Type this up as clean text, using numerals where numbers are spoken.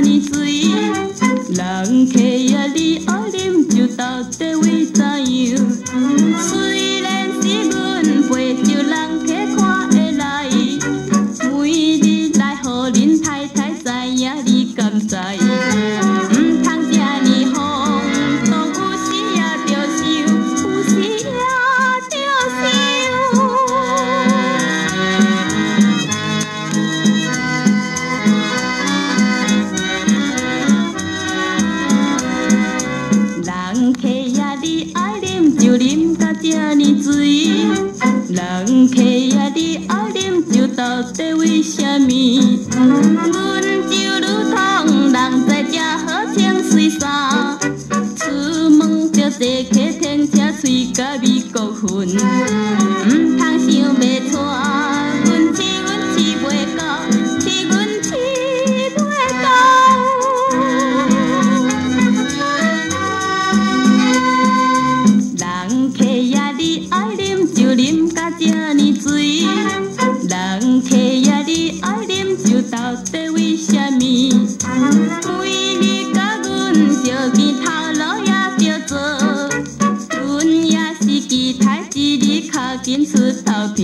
爾水。人客啊，你愛啉酒到底為怎樣？雖然是阮陪酒人客看會來，每日來予恁太太知影，你敢知？毋通這爾放蕩，有時也著想，有時也著想。人客啊，你愛啉酒啉甲這爾醉，人客啊，你愛啉酒到底為啥物？阮就如同人在食好穿水衫，出門就坐客天車，喙甲美國粉，毋通想欲娶，阮飼阮飼袂到，飼阮飼袂到。人客啊，你愛啉酒啉甲這爾醉，人客啊，你愛啉酒到底為啥物？每日共阮相見頭路也著做，阮也是期待一日較緊出頭天。